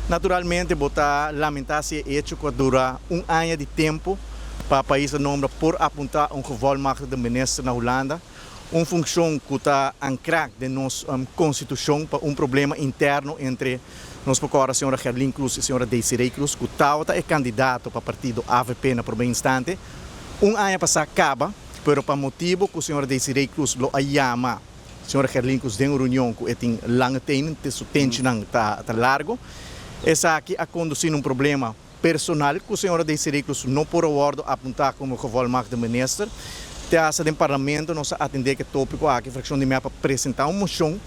Naturalmente bo ta lamenta si e hecho cu a dura un aña di tempo pa pais a nombra por apunta un gevolmachtigde minister na Hulanda, un funcion cu ta ancra den nos constitucion pa un problema interno entre nos por cora señora Gerlien Croes y señora Desiree Croes cu tawata e candidato pa partido avp na prome instante un aña pasa caba, pero pa motibo cu señora Desiree Croes lo a yama señora Gerlien Croes den un reunion cu e tin lange tenen, su tenchinan ta largo, esaki a conduci na un problema personal cu señora Desiree Croes no por a wordo apunta como gevolmachtigde minister. Te hasta den Parlamento nos a atende cu e topico aki, fraccion di mep a presenta un mocion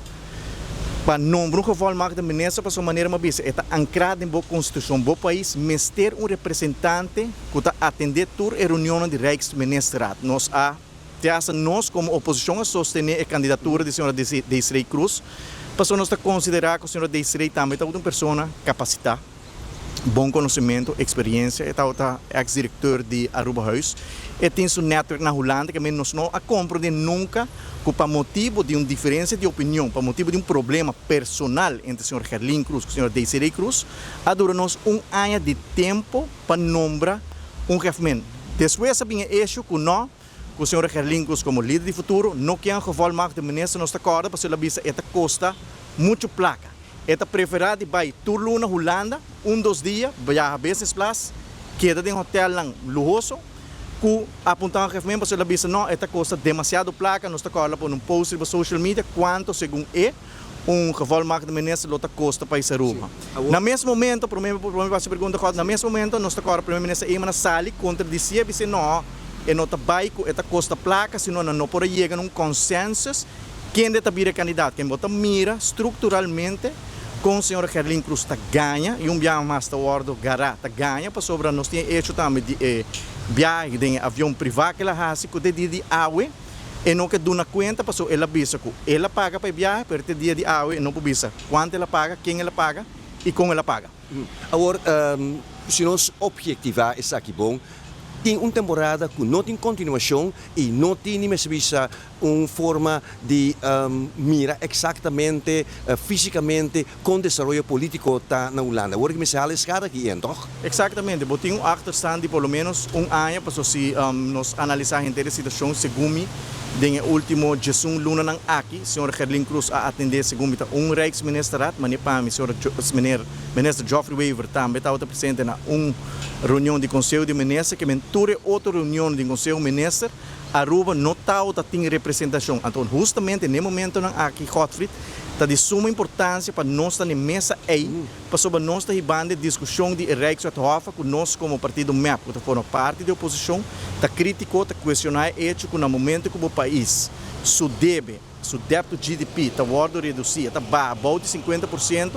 pa nombra un gevolmachtigde minister pasobra manera mi a bisa e ta ancra den bo constitucion. Bo pais mester un representante cu ta atende tur e reunionnan di Rijksministerraad. Nos a te hasta nos como oposicion a sostene e candidatura di señora Desiree Croes pasobra nos ta considera cu señora Desiree tambe ta un persona capacita, bon conocimento, experiencia. E tabata ex directeur di Arubahuis. E tin su netwerk na Hulanda ke men nos no a comprende nunca cu pa motibo di un diferencia di opinion, pa motibo di un problema personal entre señor Gerlien Croes cu señor Desiree Croes, a dura nos un aña di tempo pa nombra un gevmin. Despues a bin e issue cu no, cu señor Gerlien Croes como lider di Futuro no kier un gevolmachtigde minister. Nos ta corda pasobra el a bisa e ta costa mucho placa. E ta preferá di bai tur luna Hulanda un dos dia, biaha business class, keda den hotelnan luhoso, ku apuntá un gegeven pasobra el a bisa no, e ta kosta demasiado plaka, nos ta kòrda pone un post riba social media kuantu segun e un gevolmachtigde minister lo ta kosta pais Aruba. Na mes momento, prome prome hasi pregunta gòt, na mes momento nos ta kòrda Primer Minister Eman a sali kontradisí a bis'é no, e no ta bai ku e ta kosta plaka sino nan no por a yega na un consensus. Kende ta bira e kandidat? Ken bo ta mira strukturalmente kon señora Gerlien Croes ta gaña i un biaha mas ta wòrdu gará ta gaña pasobra nos tin e echo tambe di e biahe den e avion privá ku el a hasi ku te dia di awe e no ke duna kuenta pasobra el a bisa ku el a paga pa e biahe pero te dia di awe e no por bisa kuantu el a paga, ken el a paga i kon el a paga. Awor si nos objektivá esaki bon tin un temporada ku no tin kontinuashon i no tin ni mester bisa Un forma di mira eksaktamente, físikamente, kon desaroyo polítiko ta na Hulanda. Awor ki mester hala e skada aki en, tòg? Eksaktamente. Bo tin un achterstand di por lo ménos un aña, pasobra si nos analisá henter e situashon, segun mi, den e último diesun lunanan aki, señor Gerlien Croes a atendé, segun mi, ta un Rijksministerraad, manera pa mi, señor meneer Minister Geoffrey Wever tambe tabata presente na un reunion di Konseho di Minister, ke men tur e otro reunionnan di Konseho Minister, Aruba no tawata tin representacion. Anto hustamente n'e momentonan aki, Godfried, ta di suma importancia pa nos ta n'e mesa ey, pasobra nos ta hibando e discusion di e Rijkswet Hoffa cu nos como partido mep, cu ta forma parti di oposicion, ta critico, ta cuestiona e hecho cu na momento cu bo pais su debe, su debt to GDP ta wordo reduci, e ta baha bou di 50%,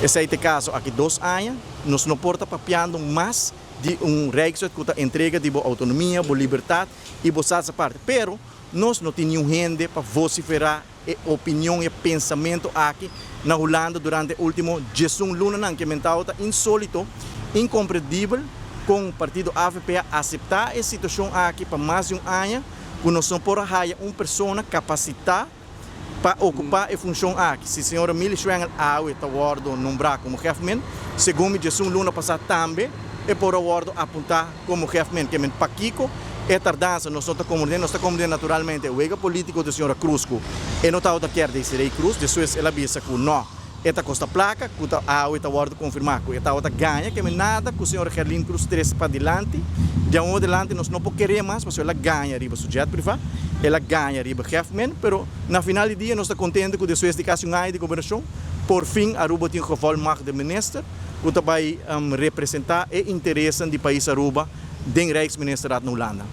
esey ta e caso aki 2 aña, nos no por ta papiando mas di un Rijkswet ku ta entrega di bo outonomia, bo libertat i bo salsa aparte. Pero nos no tin niun hende pa vosiferá e opinion, e pensamentu aki na Hulanda durante e último 11 lunanan. Ke mentao ta insólito, inkomprendibel kon partido avp a aseptá e situashon aki pa mas di un aña ku nos no por a haya un persona kapasitá pa okupá e funshon aki. Si señora Milly Schwengle awe ta wòrdu nombrá komo gèfmen, segun mi 11 luna pasá tambe e por a wòrdu apuntá komo gèfmen. Ke men pakiko e tardansa nos no ta komprendé. Nos ta komprendé naturalmente e wega polítiko di señora Croes ku e no tabata kier Desiree Croes. Despues el a bisa ku nò, e ta kosta plaka, ku ta awe ta wòrdu konfirmá ku e tabata gaña. Ke men nada ku señora Gerlien Croes trese padilanti. Di awor adelante nos no por keré mas pasobra el a gaña riba su jet privá, el a gaña riba gèfmen, pero na final di dia nos ta kontento ku despues di kasi un aña di gobernashon, por fin Aruba tin gevolmachtigde minister ku ta bai representá e interesnan di pais Aruba den Rijksministerraad na Hulanda.